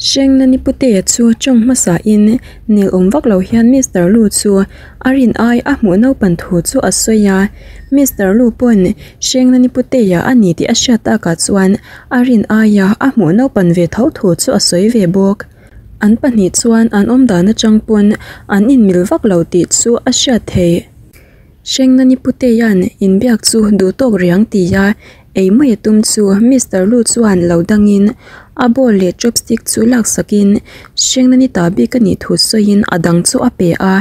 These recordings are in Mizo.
Hrengnani Putea chu tawng hmasa in nel awm vak lo hian Mister Lu chu a rin ai a hmuh naupan thu chu a sawi a. Mister Lu pawn Hrengnani Putea a ni tih a hriat takah chuan a rin aia a hmuh naupan ve tho thu chu a sawi ve bawk. An pahnih chuan an awm dan atang pawn an inmil vak lo tih chu a hriat theih. Hrengnani Putea'n inbiak chu duh tawk riang tia ei mai a tum chu Mister Lu chuan lo dangin a bowl leh chopstick chu laksakin Hrengnani ta bik a nih thu sawiin a dang chu a pe a,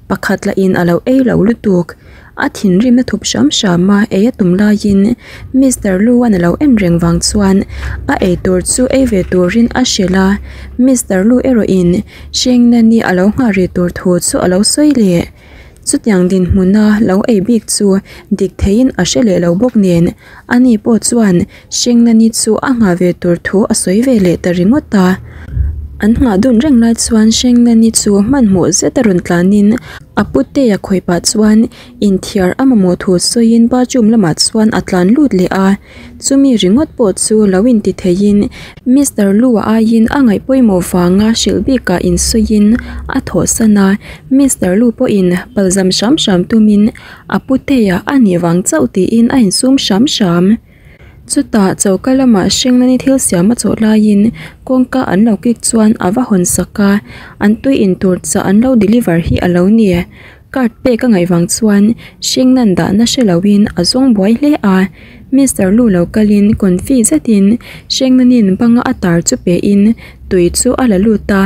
pakhat lahin a lo ei lo lutuk. A thinrim a thup hram hram a, ei a tum laiin Mister Lu-a'n a lo en reng vang chuan a ei tur chu ei ve turin a hrilh a, Mister Lu erawhin Hrengnani a lo nghah rih tur thu chu a lo sawi leh. Chutiang dinhmuna lo ei bik chu dik theiin a hre leh lo bawk nen, ani pawh chuan Hrengnani chu a nghah ve tur thu a sawi ve leh ta ringawt a. An nghah dun reng lai chuan Hrengnani chu hmanhmawh zet a rawn tlanin a putea khawih pah chuan inthiar a mamawh thu sawiin bathroom lamah chuan a tlan lut leh a. Chumi ringawt pawh chu lo inti theiin Mister Lu-a aiin a ngaih pawimawh vanga hrilh bikah insawiin a thawhsan a, Mister Lu pawhin palzam hram hram tumin a putea a nih vang chauh tiin a insum hram hram. Chutah choka lamah hringnani thil siam a chawh laiin kawngka an lo kik chuan a va hawn sak a, an tui intur chah an lo deliver hi a lo ni. Card pek a ngaih vang chuan hringnan dahna hre loin a zawng buai hle a, Mister Lu lo kalin confi zetin hringnanin banga a tar chu pehin tui chu a la lut a,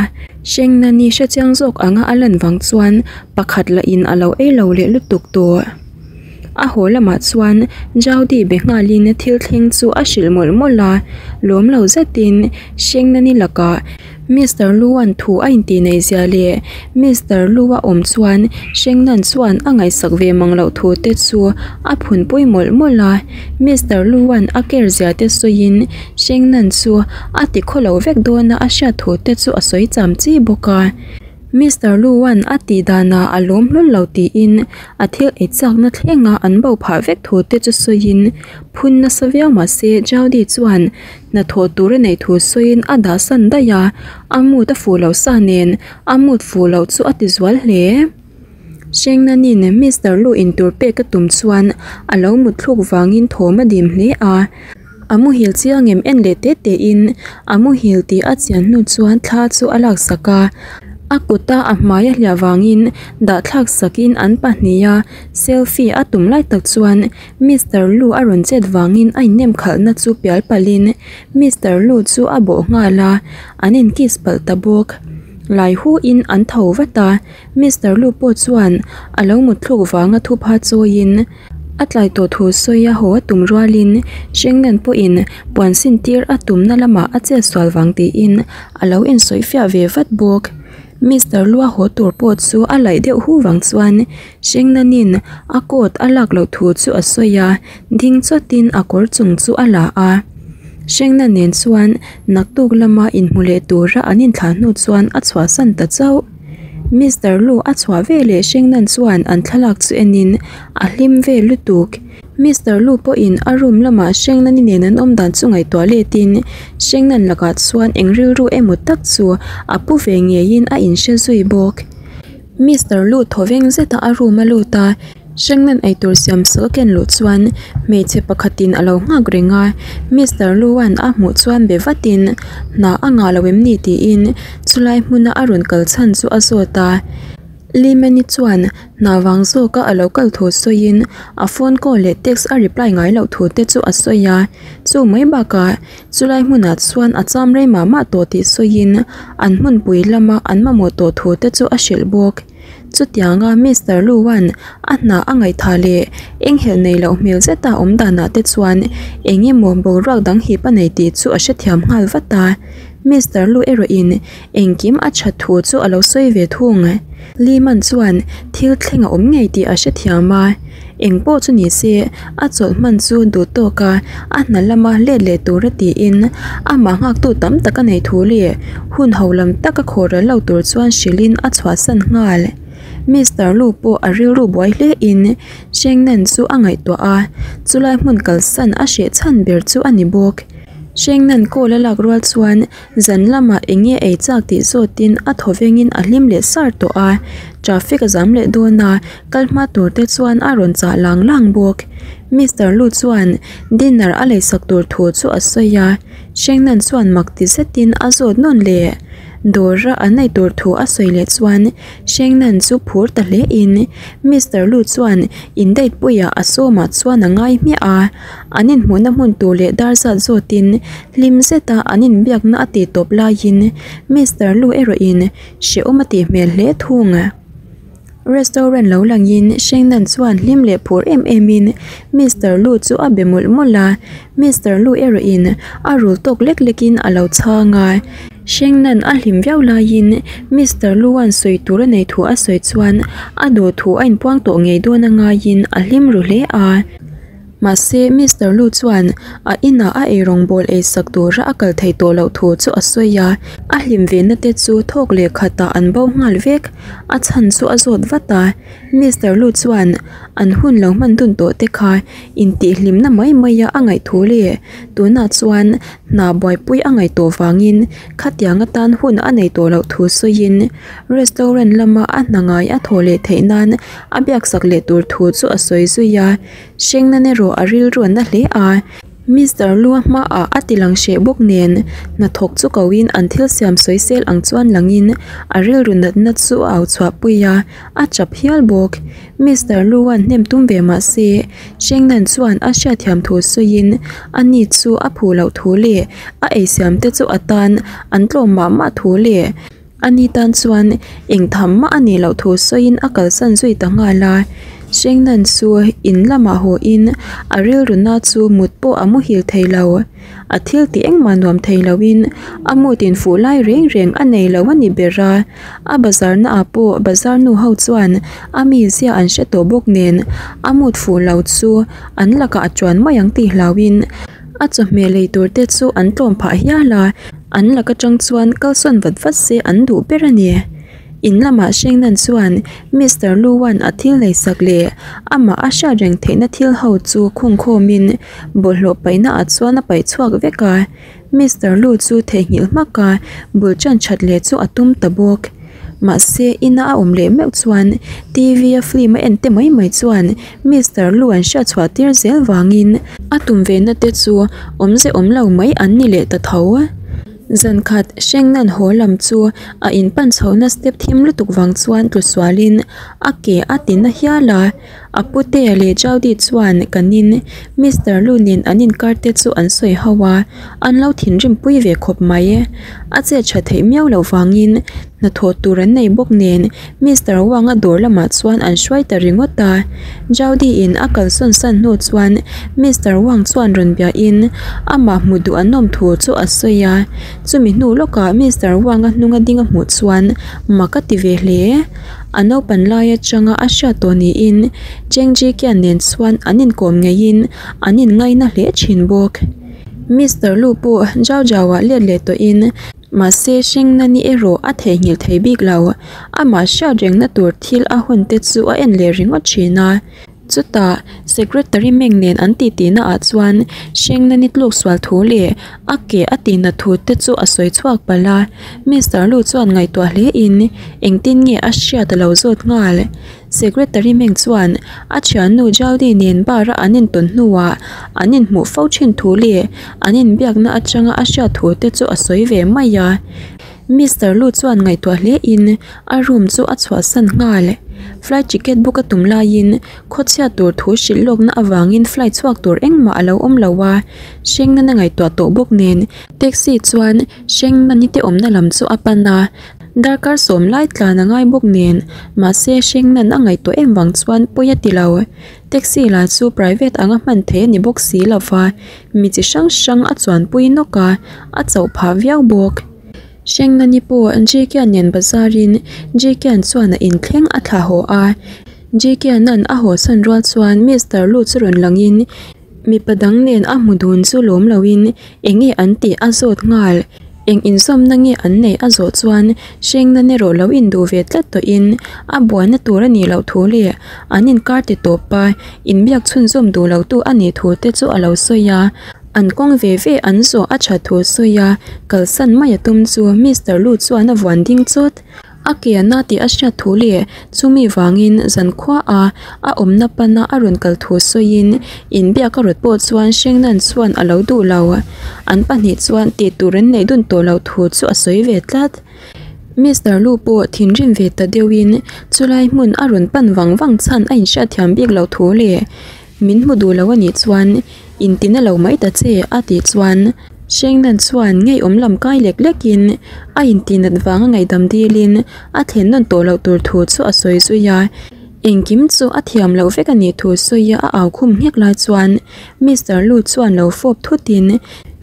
hringnani hrechiang zawk anga a lan vang chuan pakhat lahin a lo ei lo leh lutuk tawh. A haw lamah chuan Jaudy be nghalin thil thleng chu a hrilh mawlh mawlh a, lawm lo zetin hringnani lakah Mister Lu-a'n thu a intih neih zia leh Mister Lu-a awm chuan Hrengnan chuan a ngaihsak ve mang loh thu te chu a phunpui mawlh mawlh a. Mister Lu-a'n a care zia te sawiin Hrengnan chu a ti khaw lo vek dawn a a hriat thu te chu a sawi cham chi bawk a. Mister Lu-a'n a tih danah a lawm hlawl lo tiin a thil ei chakna thlenga an bo phah vek thu te chu sawiin phun nasa viau mahse Jaudy chuan Hnathawh tur a neih thu sawiin a dah san daih a, a mood a fuh loh sa nen a mood fuh loh chu a ti zual hle. Hrengnanin Mister Lu in tur pek a tum chuan a lo mut thluk vangin thawm a dim hle a, a muhil chiang em en leh te te in a muhil tih a chian hnu chuan thla chu a laksak a, a kuta a hmai a hliah vangin dahthlak sakin an pahnih a selfie a tum lai tak chuan Mister Lu a rawn chet vangin a innem khalhna chu pial palhin Mister Lu chu a bawh nghal a, an in kiss palh ta bawk. Lai hu in an tho vat a, Mister Lu pawh chuan a lo mut thluk vanga thupha chawiin a tlai tawh thu sawi a haw a tum rualin Hrengnan pawhin puan sin tir a tumna lamah a chet sual vang tiin a lo insawi fiah ve vat bawk. Mister Lu a haw tur pawh chu a laih deuh hu vang chuan Hringnanin a coat a lak loh thu chu a sawi a, ding chawtin a kawr chung chu a la a. Hringna nen chuan naktuk lama inhmu leh tura an inthlah hnu chuan a chhuahsan ta chauh. Mister Lu a chhuah veleh Hringnan chuan an thlalak chu enin a hlim vel lutuk. Mister Lu pawhin a room lamah Hringnani nen an awm dan chu ngaihtuah letin Hringnan lakah chuan eng rilru emaw tak chu a pu ve ngeiin a inhre zui bawk. Mister Lu thaw veng zeta a room a lut a, Hrengnan eitur siam sak a ken luh chuan hmeichhe pakhatin a lo nghak reng a, Mister Lu-a'n a hmuh chuan be vatin hna a ngah lo em ni tiin chulai hmuna a rawn kal chhan chu a zawt a. Limani chuan hna vang zawka a lo kal thu sawiin a phone call leh text a reply ngai loh thu te chu a sawi a, chu mai bakah Chulai hmunah chuan a cham rei mah mah tawh tih sawiin an hmunpui lama an mamawh tawh thu te chu a hrilh bawk. Chutianga Mister Lu-a'n a hna a ngaihthah leh enghelh nei loh hmel zeta awm danah te chuan eng emaw boruak dang hip a nei tih chu a hrethiam nghal vat a. Mister Lu erawhin engkim a that thu chu a lo sawi ve thung. Liman chuan thil thleng a awm ngei tih a hrethiam a. Eng pawh chu ni se, a chawlh hman chu duh tawk a, a hna lama let leh tura tiin amah nghaktu tam tak a nei thu leh hun ho lam taka khawhral lo tur chuan hrilhin a chhuahsan nghal. Mister Lu pawh a rilru buai hle in Shengnan chu a ngaihtuah a, chulai hmun kalsan a hreh chhan ber chu a ni bawk. Hrengnan call a lak rual chuan zan lamah eng nge ei chak tih zawtin a thawvengin a hlim leh sar tawh a, traffic a zam leh dawn a, kal hma tur te chuan a rawn chah lang lang bawk. Mister Lu chuan dinner a leisak tur thu chu a sawi a, Hrengnan chuan mak ti zetin a zawt nawn leh. Dawra an nei tur thu a sawi leh chuan Hrengnan chu phur ta hle in Mister Lu chuan in date puiah a sawmah chuan a ngai hmiah a, an inhmuhna hmun tur leh dar zat zawtin hlim zeta an inbiakna a tih tawp laiin Mister Lu erawhin hrehawm a tih hmel hle thung. Restaurant lo langin Hrengnan chuan hlim leh phur em emin Mister Lu chu a be mawlh mawlh a, Mister Lu erawhin a rul tawk lek lekin a lo chhang a. Hrengnan a hlim viau laiin Mister Lu-a'n sawi tur a nei thu a sawi chuan a duh thu a inpuang tawh ngei dawn a ngaiin a hlim ru hle a. Mahse, Mister Lu chuan a inah a eirawngbawl eisak tura a kal thei tawh loh thu chu a sawi a, a hlim ve na te chu thawk leh khatah an bo nghal vek. A chhan chu a zawt vat a, Mister Lu chuan an hun lo hman dun tawh te kha intihhlimna mai maia a ngaih thu leh tunah chuan hna buaipui a ngaih tawh vangin khatiang atan hun a nei tawh loh thu sawiin restaurant lama a hna ngai a thawh leh theih nan a biaksak leh tur thu chu a sawi zui a. Hrengnan erawh a rilru an na hle a, Mister Lua hmaah a ti lang hreh bawk nen, hnathawk chu koin an thil siam sawisel ang chuan langin a rilru natna chu a au chhuah pui a, a chap hial bawk. Mister Lua'n hnem tum ve mah se, Hrengnan chuan a hriatthiam thu sawiin ani chu a phu loh thu leh a eisiam te chu a tan an tlawm mah mah thu leh Ani tan chuan eng tham mah a nih loh thu sawiin a kalsan zui ta nghal a. Hrengnan chu in lamah haw in a rilru na chu mut pawh a muhil thei lo. A thil tih engmah nuam thei lo in a mut in fuh lai reng reng a nei lo a ni ber a. A bazar na ah pawh bazar nu ho chuan a mizia an hre tawh bawk nen a mut fuh lo chu an lakah a chuan mai ang tih hlau in a chawhmeh lei tur te chu an tlawm phah hial a. An lak atang chuan kalsawn vat vat se an duh ber a ni. In lamah Hrengnan chuan Mister Luan a thil nei sak leh amah a hriat reng theihna thil ho chu khungkhawmin bawlhhlawh paihna ah chuan a paih chhuak vek a. Mister Lu chu theihnghilh hmak a, bul tan that leh chu a tum ta bawk. Mahse ina a awm leh meuh chuan T_V a film a en te mai mai chuan Mister Lu an hriat chhuah tir zel vangin a tum ve na te chu awmze awm lo mai an ni leh ta tho. Zan khat Hrengnan haw lam chu a in pan chhohna step thim lutuk vang chuan tlu sualin a ke a ti na hial a. A putea leh Jaudy chuan kanin Mister Lu nen an inkar te chu an sawi ho a, an lo thinrim pui ve khawp mai. A chet tha theih miau loh vangin hnathawh tur an nei bawk nen Mister Wang-a dawr lamah chuan an hruai ta ringawt a. Jaudy in a kalsawn san hnu chuan Mister Wang chuan rawn biahin amah hmu duh an awm thu chu a sawi a. Chumi hnu lawkah Mister Wang-a hnunga ding a hmuh chuan mak a ti ve hle. A naupan lai atanga a hriat tawh niin Cheng Ji Kian nen chuan an inkawm ngeiin an inngaina hle thin bawk. Mister Lu pawh Zhao Zhao ah let leh tawhin mahse Hrengna ni erawh a theihnghilh thei bik lo. Amah hriat rengna tur thil a hawn te chu a en leh ringawt thin a. Chutah Secretary Meng nen an titi naah chuan Hrengna ni tluk sual thu leh a ke a tihna thu te chu a sawi chhuak palh a. Mister Lu chuan ngaihtuah hle in engtin nge a hriat a lo zawt nghal. Secretary Meng chuan a thiannu Jaudy nen bar a an intawn hnuah an inhmuh fo thin thu leh an inbiakna atanga a hriat thu te chu a sawi ve mai a. Mister Lu chuan ngaihtuah hle in a room chu a chhuahsan nghal. Flight ticket book a tum laiin khawchhiat tur thu hrilh lawkna avangin flight chhuak tur engmah a lo awm lo a, hrengna na ngaihtuah tawh bawk nen taxi chuan hrengna ni te awmna lam chu a pan a, darkar sawm lai tlan a ngai bawk nen mahse hrengna'n a ngaihtuah em vang chuan pawi a ti lo. Taxi lah chu private anga hman theih a ni bawk si lova, mi chi hrang hrang a chuanpui nawk a, a chauh phah viau bawk. Hrengna ni pawh Jkian nen bazarin Jkian chuan a inthleng a thla haw a. Jkiana'n a hawsan rual chuan Mister Lu chu rawn langin mipa dang nen a hmu dun chu lawm loin eng nge an tih a zawt nghal. Eng inzawmna nge an neih a zawh chuan Hrengna erawh lo induh ve tlat tawhin a buaina tur a nih loh thu leh an inkar ti tawp a inbiak chhunzawm duh lotu a nih thu te chu a lo sawi a. An kawng ve ve an zawh a tha thu sawi a, kalsan mai a tum chu Mister Lu chuan a vuan ding chawt. A ke a na tih a hriat thu leh chumi vangin zankhua a a awmna pana a rawn kal thu sawiin inbiak a rawt pawh chuan Hrengnan chuan a lo duh lo. An pahnih chuan tih tur an neih dun tawh loh thu chu a sawi ve tlat. Mister Lu pawh thinrim ve ta deuhin chulai hmun a rawn pan vang vang chhan a inhriatthiam bik loh thu leh Min hmu duh lo a nih chuan intina lo mai ta che a tih chuan Hrengnan chuan ngeiawm lam kai lek lekin a intihnat vanga ngaihdam dilin a thlen nawn tawh loh tur thu chu a sawi zui a. Engkim chu a thiam loh vek a nih thu sawi a a au khum nghek lai chuan Mister Lu chuan lo fawp thutin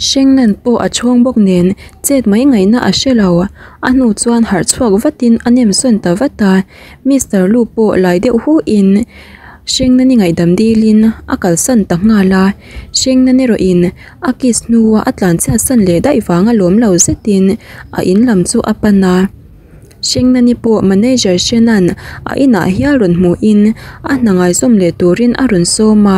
Hrengnan pawh a chhawng bawk nen chet mai ngaihna a hre lo. A hnu chuan harh chhuak vatin a nem sawn ta vat a. Mister Lu pawh lai deuh hu in Hrengnani ngaihdam dilin a kalsan ta nghal a, Hrengnani erawh in a kiss hnua a tlanchhiat san leh daih vanga lawm lo zetin a in lam chu a pan a. Hrengnani pawh manager Hrenan a inah hial rawn hmuhin a hna ngaizawm leh turin a rawn sawm a,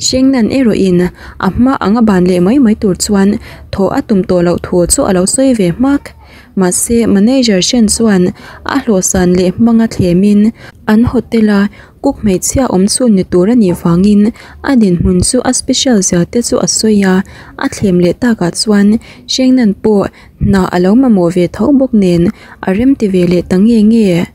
Hrengnan erawh in a hma anga ban leh mai mai tur chuan thawh a tum tawh loh thu chu a lo sawi ve hmak. Mahse, manager Shen chuan a hlawhsan leh hmanga thlemin an hotel a cook hmeichhia awm chhun ni tur a nih vangin a dinhmun chu a special zia te chu a sawi a, a thlem leh takah chuan Shengnan pawh hna a lo mamawh ve tho bawk nen a remti ve leh ta nge nge.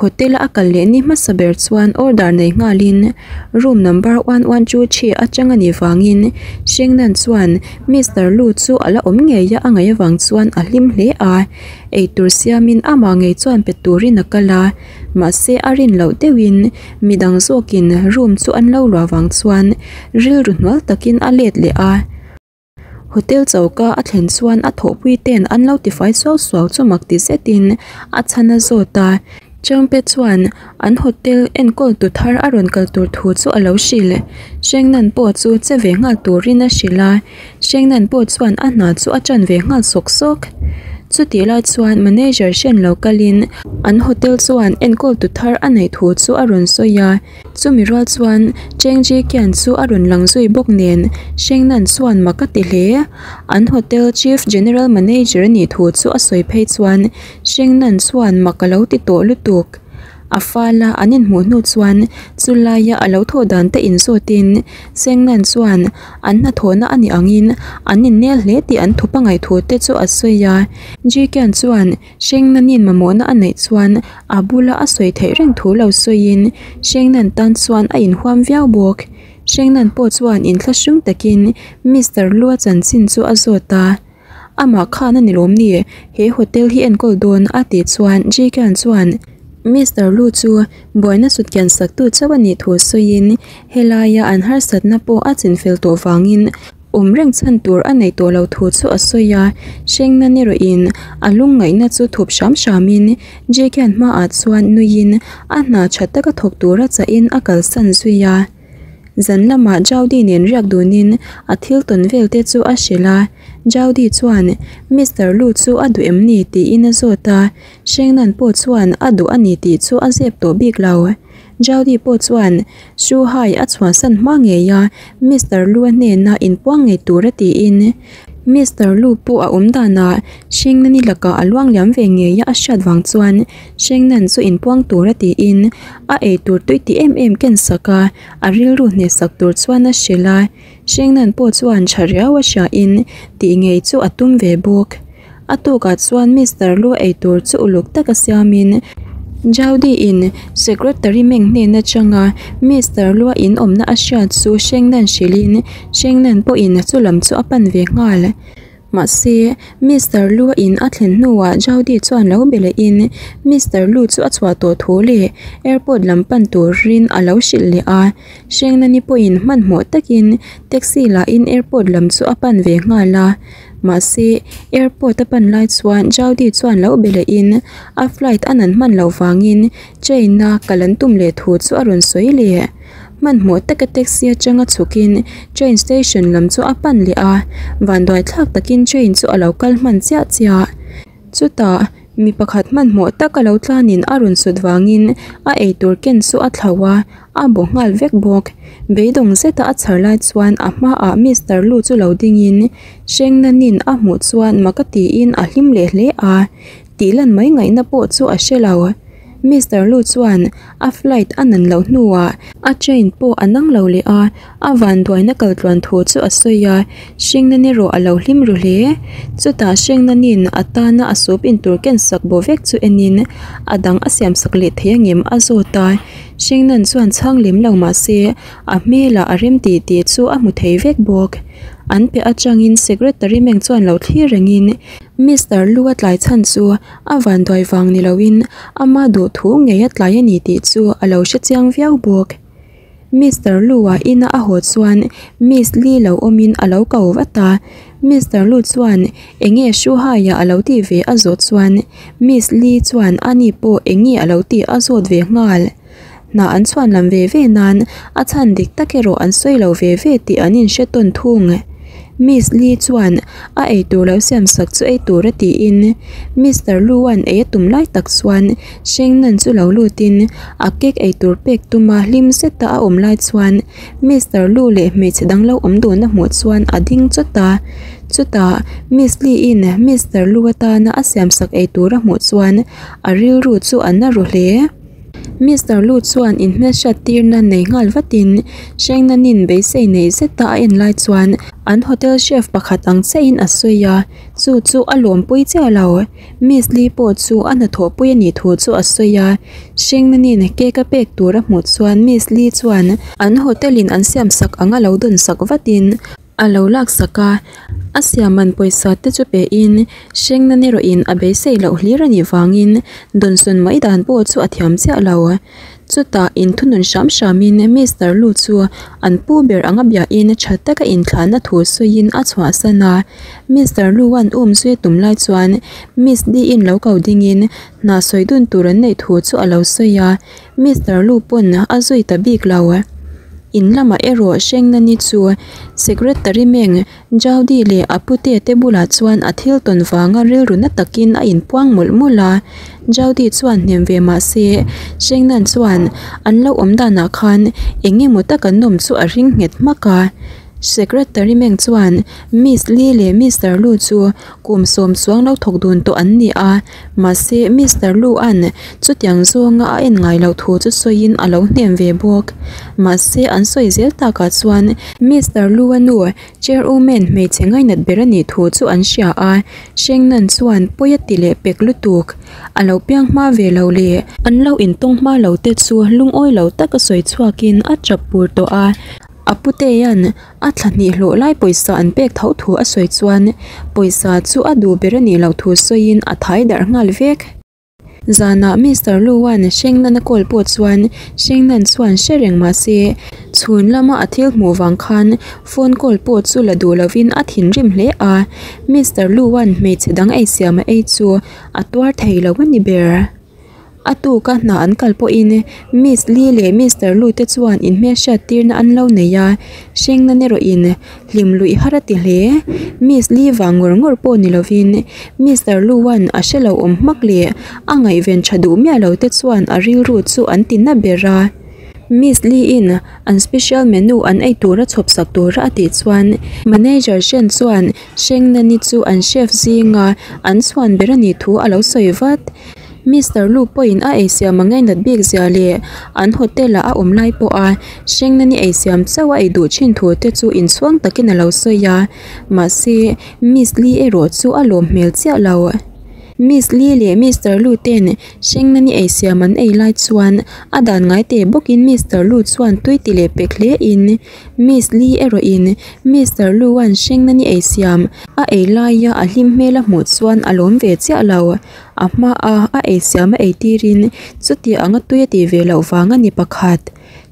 Hotel a a kal leh ni hmasa ber chuan order nei nghalin room number 1123 atang a nih vangin Shengnan chuan Mister Lu chu a la awm ngei a a ngaih avang chuan a hlim hle a, eitur siamin amah ngei chuan pe turin a kal a, mahse a rin loh deuhin midang zawkin room chu an lo luah vang chuan rilru hnual takin a let leh a. Hotel choka a thlen chuan a thawhpui ten an lo tifai suau suau chu mak ti zetin a chhan a zawt a. Changpe chuan an hotel enkawl tu thar a rawn kal tur thu chu a lo hrilh. Hrengnan pawh chu che ve nghal turin a hrilh a, Hrengnan pawh chuan a hna chu a ṭan ve nghal sawk sawk. Chutih lai chuan manager hren lo kalin an hotel chuan enkawl tu thar a neih thu chu a rawn sawi a. Chumi rual chuan Cheng Ji Kian chu a rawn lang zui bawk nen Shengnan chuan mak a ti hle. An hotel Chief General Manager a nih thu chu a sawi phei chuan Shengnan chuan mak a lo ti tawh lutuk. A fala an inhmuh hnu chuan chulaia a lo thawh dan te inzawtin Shengnan chuan an hnathawhna a nih angin an innel hle tih an thup a ngaih thu te chu a sawi a. Ji Kian chuan Hrengnanin mamawhna a neih chuan a bula a sawi theih reng thu lo sawiin Hrengnan tan chuan a inhuam viau bawk. Hrengnan pawh chuan inthlahrung takin Mister Lua chanchin chu a zawt a. Amah khan a ni lawm ni, he hotel hi enkawl dawn a tih chuan Jikian chuan Mister Lu chu buaina sutkian saktu chauh a nih thu sawiin helaia an harsatna pawh a chinfel tawh vangin Awm reng chhan tur a neih tawh lo thu chu a sawi a, Hrengnan erawhin a lungngaihna chu thup hram hramin Jake-a'n hmaah chuan nuiin a hna tha taka thawk tura chahin a kalsan zui a. Zan lamah Jaudy nen riak dunin a thil tawn vel te chu a hrilh a, Jaudy chuan Mister Lu chu a duh em ni tiin a zawt a, Hrengnan pawh chuan a duh a ni tih chu a zep tawh bik lo. Jaudy pawh chuan Shuhai a chhuahsan hma ngei a, Mister Lu-a hnena inpuang ngei tura tiin. Mister Lu pawh a awm danah Shengnan-i lakah a luang liam ve ngei a a hriat vang chuan Shengnan chu inpuang tura tiin a eitur tui ti em em ken sak a, a rilru hnehsak tur chuan a hrilh a. Shengnan pawh chuan tha riau a hriain tih ngei chu a tum ve bawk. A tukah chuan Mister Lu eitur chu uluk taka siamin Jaudy-in Secretary Meng hnen atanga Mister Lua in awmna a hriat chu Shengnan hrilhin Shengnan pawhin chu lam chu a pan ve nghal. Mahse, Mister Lua in a thlen hnuah Jaudy chuan lo be lehin Mister Lu chu a chhuah tawh thu leh airport lam pan turin a lo hrilh leh a. Shengnani pawhin hmanhmawh takin taxi lahin airport lam chu a pan ve nghal a. Mahse, airport a pan lai chuan Jaudy chuan lo be lehin a flight a nan hman loh vangin train a kal an tum leh thu chu a rawn sawi leh. Hmanhmawh taka taxi atanga chhukin train station lam chu a pan leh a, vanduai thlak takin train chu a lo kal hman chiah chiah. Chutah, mi pakhat hmanhmawh taka lo tlanin a rawn sut vangin a eitur ken chu a thlauh a. a bo nghal vek bawk. Beidawng zeta a chhar lai chuan a hmaah Mister Lu chu lo dingin Hrengnanin a hmuh chuan mak a tiin a hlim leh hle a, tih lan mai ngaihna pawh chu a hre lo. Mister Lu chuan a flight a nan loh hnuah a train pawh a nang lo leh a, a vanduaina kal tluan thu chu a sawi a, Hrengnan erawh a lo hlim ru hle. Chutah Hrengnanin a tana a soup in tur ken sak bo vek chu enin a dang a siam sak leh thei angem a zawt a, Hrengnan chuan chhang lem lo mah se a hmelah a rem tih tih chu a hmu thei vek bawk. An piah atangin Secretary meng chuan lo thlir rengin Mister Lu a tlai chhan chu a vanduai vang ni loin ama duh thu ngei a tlai a ni tih chu a lo hre chiang viau bawk. Mister Lu-a ina a haw chuan Miss Li lo awmin a lo ko vat a. Mister Lu chuan enge Shuhai-a a lo tih ve a zawh chuan Miss Li chuan ani pawh enge a lo tih a zawt ve nghal. Hna an chhuan lam ve ve nan a chhan dik tak erawh an sawi lo ve ve tih an inhre tawn thung. Miss Li chuan a eitur lo siam sak chu ei tur a tiin Mister Lu-a'n ei a tum lai tak chuan Shengnan chu lo lutin a cake eitur pek tuma hlim zeta a awm lai chuan Mister Lu leh hmeichhe dang lo awm dun a hmuh chuan a ding chawt a. Chutah Miss Li-in Mister Lu atana a siam sak eitur a hmuh chuan a rilru chu a na ru hle. Mister Lu chuan inhmelhriat tirna nei nghal vatin Shengnanin beisei nei zeta a en lai chuan an hotel chef pakhat ang chiahin a sawi a, chu chu a lawmpui chiah lo. Miss Li pawh chu a hnathawhpui a nih thu chu a sawi a, Shengnanin cake a pek tur a hmuh chuan Miss Li chuan an hotel in an siamsak ang a lo dawn sak vatin A lo laksak a, a siam man pawisa te chu pehin Hrengnan erawhin a beisei loh hlir a nih vangin dawnsawn mai dan pawh chu a thiam chiah lo. Chutah inthunun hram hramin Mister Lu chu an pu ber anga biahin tha taka inthlahna thu sawiin a chhuahsan a. Mister Lu-a'n um zui a tum lai chuan Miss Di-in lo ko dingin hna sawi dun tur an neih thu chu a lo sawi a. Mister Lu pawn a zui ta bik lo. In lamah erawh Hrengnani chu Secretary Meng Jaudy leh a pute te bulah chuan a thil tawn vanga rilru na takin a inpuang mawlh mawlh a. Jaudy chuan hnem ve mah se Hrengnan chuan an lo awm danah khan eng emaw taka nawm chu a ring nghet hmak a. Secretary Meng chuan Miss Li leh Mister Lu chu kum sawm chuang lo thawk dun tawh an ni a, mahse Mister Lu-a'n chutiang zawnga a en ngai loh thu chu sawiin a lo hnem ve bawk. Mahse an sawi zel takah chuan Mister Lu-a nu Chairwoman hmeichhe ngainat ber a nih thu chu an hria a, Hrengnan chuan pawi a ti leh pek lutuk. A lo piang hma ve lo leh an lo intawng hma lo te chu lungawi lo taka sawi chhuakin a tap pur tawh a. A putea'n a thla hnih hlawh lai pawisa an pek tho thu a sawi chuan pawisa chu a duh ber a nih loh thu sawiin a thai darh nghal vek. Zanah Mister Lu-a'n Hrengnan a call pawh chuan Hrengnan chuan hre reng mah se chhun lama a thil hmuh vang khan phone call pawh chu la duh lovin a thinrim hle a, Mister Lu-a'n hmeichhe dang eisiam a ei chu a tuar thei lo a ni ber. A tuka hna an kal pawhin Miss Li leh Mister Lu te chuan inhmelhriat tirna an lo nei a, Hrengnan erawhin hlim luih har a ti hle. Miss Li vang ngawr ngawr pawh ni lovin Mister Lu-a'n a hre lo awm hmak leh a ngaihven tha duh miah lo te chuan a rilru chu an ti na ber a. Miss Li-in an special menu an ei tura chhawp sak tura a tih chuan Manager Shen chuan Hrengnani chu an chef zinga an chhuan ber a nih thu a lo sawi vat. Mister Lu pawhin a eisiam a ngainat bik zia leh an hotel ah a awm lai pawha Hrengnani eisiam chauh a ei duh thin thu te chu inchhuang takin a lo sawi a, mahse Miss Li erawh chu a lawm hmel chiah lo. Miss Li leh Mister Lu ten Hrengnani eisiam an ei lai chuan a dan ngai teh bawkin Mister Lu chuan tui ti leh pek hle in Miss Li erawhin Mister Lu-a'n Hrengnani eisiam a ei laia a hlim hmel a hmuh chuan a lawm ve chiah lo. A hmaa a eisiam a eitirin chuti anga tui a tih ve loh vang a ni pakhat.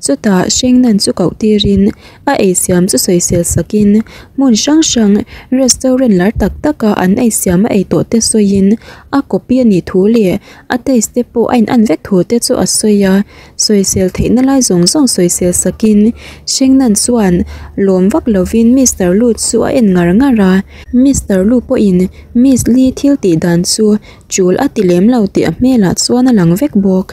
Chutah Hrengnan chu koh tirin a eisiam chu sawisel sakin hmun hrang hrang restaurant lar tak taka an eisiam a ei tawh te sawiin a copy a nih thu leh a taste te pawh a in an vek thu te chu a sawi a. Sawisel theihna lai zawng zawng sawisel sakin Hrengnan chuan lawm vak lovin Mister Lu chu a en ngar ngar a. Mister Lu pawhin Miss Li thil tih dan chu tul a ti lem lo tih a hmelah chuan a lang vek bawk.